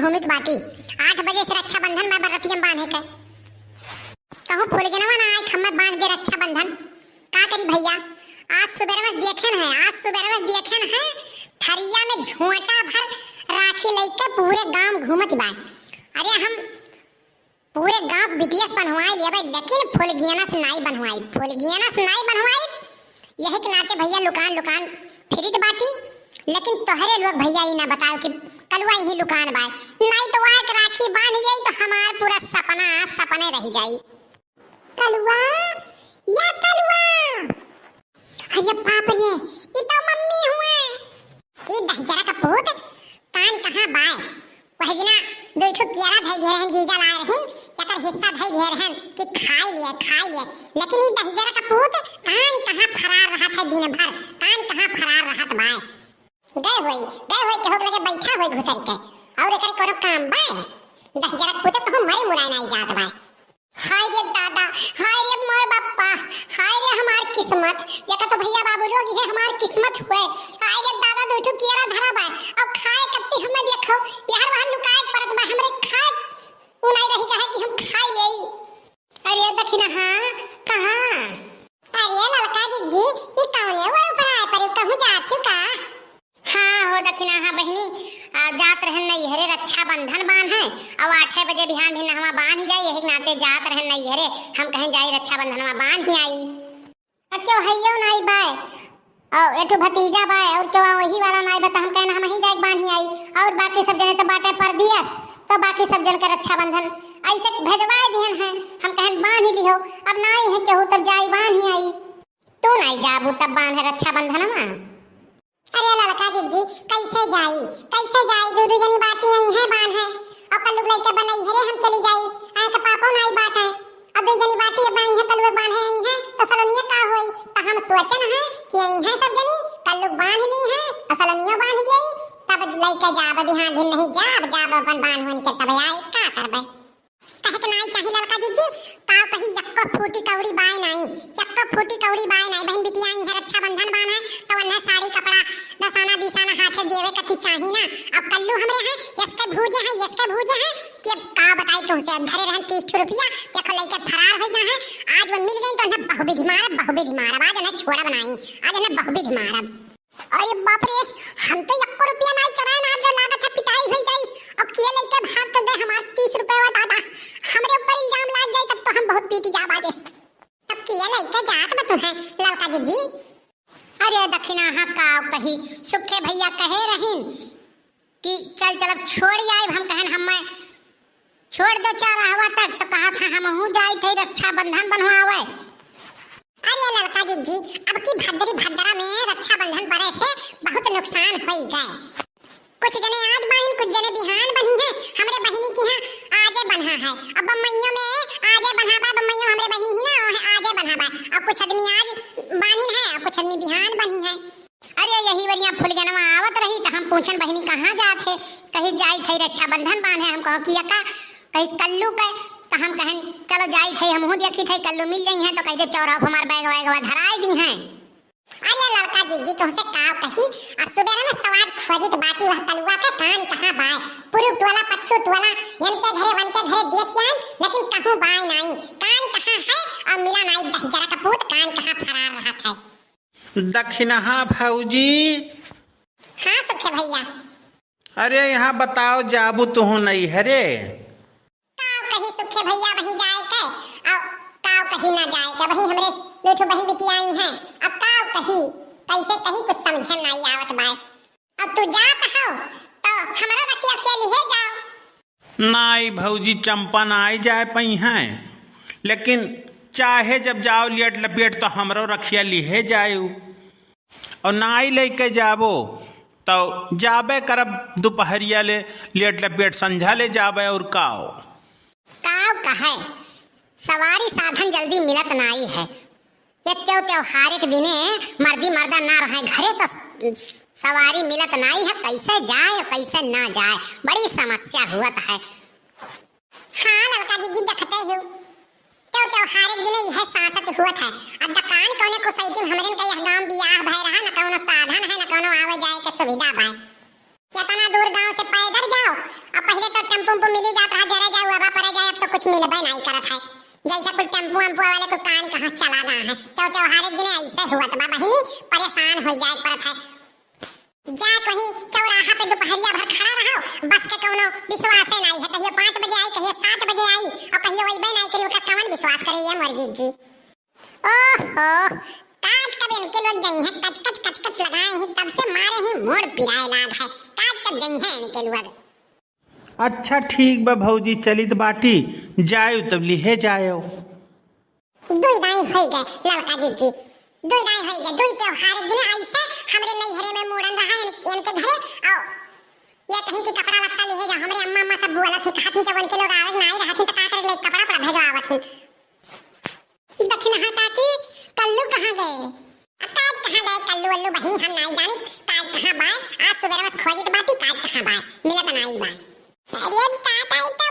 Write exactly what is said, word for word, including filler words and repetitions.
घूमित बाटी। आठ बजे से रक्षाबंधन बा, बरतिया बांधे के। कहूँ फुलगेनवा ना आए, हमें बांध दे रक्षाबंधन। का करी भइया, आज सुबेरवा से देखेन है, आज सुबेरवा से देखेन है, थरिया में झोंटा भर राखी लइके पूरे गांव घूमत बा। अरे हम पूरे गांव के बिटिया से बन्हवाई लेबे, लेकिन फुलगेना से नाई बन्हवाई, फुलगेना से नाई बन्हवाई। यही के नाते भइया लुकान लुकान फिरित बाटी, लेकिन तोहरे लोग भइया ई ना बताओ कि कलुआ यही लुकान बा, नाई तो वाह के राखी बांध गई तो हमार पूरा सपना सपने रह जाई। कलुआ, या कलुआ। अरे बाप रे, ई तो मम्मी हुए। ई दहिजरा का पूत, कान कहाँ बाय? वह दिना दो ठो केरा धई दिए रहन, जीजा लाए रहन, एकर हिस्सा धई दिए रहन कि खाई लिए, खाई लिए। लेकिन ई दहिजरा का पूत कान कहाँ फरार रहत है दिन भर, कान कहाँ फरार रहत बाय। गए होई, गए होई केहू के लगे बैठा होई घुसर के, और एकरे कोनो काम बाय? दहिजरा का पूत कहूँ मरे मुराए नाई जात बाय। हाय रे दादा, हाय रे मोर बापा, हाय रे हमार किस्मत। देखा तो भइया बाबू लोग, ये हमार किस्मत हुए। हाय रे दादा, दो ठो केरा धरा बा, अब खाए कत्ती हमें देखो, यार वहाँ लुकाए के परत बा, हमरे खाए उ नाई रही गए कि हम खाई लेई। अरे दखिनहा, कहाँ? अरे ललका जिज्जी, ई कौने ओर ऊपर आए पड़े, कहूँ जात हो का? हाँ हो दखिनहा बहिनी, आ, जात रहन नैहरे रक्षाबंधन बांधे, अब आठे बजे बिहान भी नहवा बांध जाई, यही नाते जात रहन नैहरे, हम कहें जाई रक्षाबंधनवा बांध ही आई। अब केहू हइयो नाई बाय, और एठो भतीजा बाय, और केहू वही वाला नाई बा, तो हम कहें हम ही जाए बांध ही आई, और बाकी सब जने तो बाटे परदेस, तो बाकी सब जन के रक्षाबंधन ऐसे भेजवाए दिहन है, हम कहें बांध ही लिहो, अब नाई है केहू तब जाई बांध ही आई। तू नाई जाबू तब बांधे रक्षाबंधनवा? अरे ललका जिज्जी, कैसे जाई, कैसे जाई? दू दू जनी बाटी आई हैं बांधे, और कल्लू लइके बनई है रे, हम चली जाई, आए तो पापो नाई बाटे, और दू जनी बाटी अब आई हैं, कल्लू बांधे आई हैं, तो सलोनिया का होई? तो हम सोचन है कि आई हैं सब जनी, कल्लू बांध ली हैं, और सलोनिया बांध गई, तब लइके जाब, बिहान दिन नहीं जाब, जाब अपन बांध होन के तब आई, का करबे? कहे के नाई चाही ललका जिज्जी, काव कही यक्को फूटी कौड़ी बाय नाई, यक्को फूटी कौड़ी बाय नाई। बहिन बिटिया आई है, रक्षाबंधन बान है, तो उन्हें साड़ी कपड़ा दसाना बीसाना हाथे देवे कथी चाही ना। अब कल्लू हमरे हैं, यसके भूजे हैं, यसके भूजे हैं, कि अब का बताई तुमसे, अब धरे रहन तीस ठो रुपया, देखो लइके फरार हो गए हैं। आज वो मिल गई तो उन्हें बहुविधि मारब, बहुविधि मारब, आज उन्हें छोड़ब नाई, आज उन्हें बहुविधि मारब। अरे बाप रे, हम तो एको रुपया नाई चुराए ना, आज लागत है पिटाई हो जाई। अब के लइके भाग के दे हमार तीस रुपया, दादा, हमरे ऊपर इल्जाम लाग जाई, तब तो हम बहुत पीट जाब आजे। तब के लइके जात बा तू है ललका जिज्जी? अरे दखिनहा, हाँ, का कही, सुखे भइया कहे रहीन कि चल, चल, अब छोड़ आइब, हम कहन हम छोड़ दे चार रहवा तक, तो कहा था हमहू जाई थे रक्षाबंधन बनवावे। अरे ललका जिज्जी, अब की भद्री भद्रा में रक्षाबंधन पड़े से बहुत नुकसान होई गए। कुछ जने आज बाइन, कुछ जने बिहान बनी है। हमरे बहिनी की यहाँ आजे बन्हा है, अब बम्मैया में आजे बन्हा बा, बम्मैया हमरे बहिनी ही ना, वह आजे बन्हा बा। अब कुछ आदमी आज बानिन है, अब कुछ आदमी बिहान बनी है। अरे यही वरिया फुलगेनवा आवत रही, तो हम पूछन बहिनी कहाँ जात है, कही जाई थे रक्षाबंधन बांधे, हम कहो कि यका कहिस कल्लू के, तो हम कहें, "चलो जाई थे, हमहू देखी थे, कल्लू मिल जाई हैं, तो कह दे चौराहा पर हमार बैग वैगवा धराई दी हैं।" अरे ललका जिज्जी, तुमसे काव कही, आ सुबेरे में सवाद खोजित बाटी वह कलुआ के, कान कहाँ बाय, पुरुब टोला, पच्छु टोला, इनके घरे, वनके घरे देखियान, लेकिन कहूँ बाय नाई, कान कहाँ है, और मिला नाई दहिजरा का पूत, कान कहाँ फरार रहत है। दखिनहा भौजी। हाँ सुखे भइया। अरे यहाँ बताओ, जाबू तुहू नैहरे? काव कही सुखे भइया, वहीं जाए के, अब काव कही ना जाए के, वहीं हमरे दो ठो बहिन बिटिया आई हैं, अब काव कही, कैसे कही, कुछ समझन नाई आवत बाय। अब तू जात हो, तो हमरो रखिया खिया लिहे जाओ। नाई भौजी, चंपा नाई जाए पइहैं, लेकिन चाहे जब जाओ लेट लपेट तो हमरो रखिया लिहे जाएउ। और नाई लइके जाबो तो जाबे करब दुपहरिया ले लेट लपेट संझा ले जाबे और काओ। काव कहे, सवारी साधन जल्दी मिलत नाई है। ये त्यों त्योहारे के दिने मर्दी मर्दा ना रहे घरे तो सवारी मिलत नाई है, कैसे जाए और कैसे ना जाए, बड़ी समस्या हुअत है। हाँ ललका जिज्जी, देखते हो त्यों त्योहारे के दिने यह सांसत हुअत है। अब दकान कौने कुसैती हमरे के यह गांव बियाह भय रहा, न कौनो साधन है, न कौनो आवे जाए के सुविधा भाई। इतना दूर गांव से पैदल जाओ अब पहिले तो टेम्पू उम्पू मिली जात रहा, जरे जाए, उबा परे जाए, अब तो कुछ मिलबे नाहीं करत है। जैसे कुल टेम्पू उम्पू वाले कुल कान कहाँ चला गए हैं, तो त्योहार के दिन ऐसे हुआ तो बा बहिनी, परेशान हो जाए पड़त है। जा कहीं चौराहा पे दुपहरिया भर खड़ा रहो, बस के कौनो विश्वासे नाहीं है, कहियो पाँच बजे आई, कहियो सात बजे आई, और कहियो अइबे नाहीं करी, ओकरा कवन विश्वास करे ये मोर जीजी। ओहो, काज कब इनके लोग जइहैं, कच कच कच कच लगाए ही, तब से मारे ही मूड़ पिराए लाग है। काज कब जइहैं इनके लोग। अच्छा ठीक बा भौजी, चलित बाटी, जायो तब लिहे जायो। दुई दाई होई गए ललका जीजी, दुई दाई होई गए, दुई त्योहार के दिन ऐसे हमरे नैहरे में मूड़न रहा इन-, इनके घरे, आओ ये कहीं कि कपड़ा लत्ता लिहे जा, हमरे अम्मा अम्मा सब बोलत ही, कहत ही जब उनके लोग आवे नाहीं रहत ही तो का करे ले कपड़ा पड़ा भेजवावत ही। दक्षिणहा काकी, कल्लू कहाँ गए? अब काज कहाँ गए कल्लू वल्लू बहिनी, हम नाई जानी काज कहाँ बाय। आज सुबेरे बस खोजित बाटी, काज कहाँ बाय, मिलत नाई बाय। अरे दादा, ई तो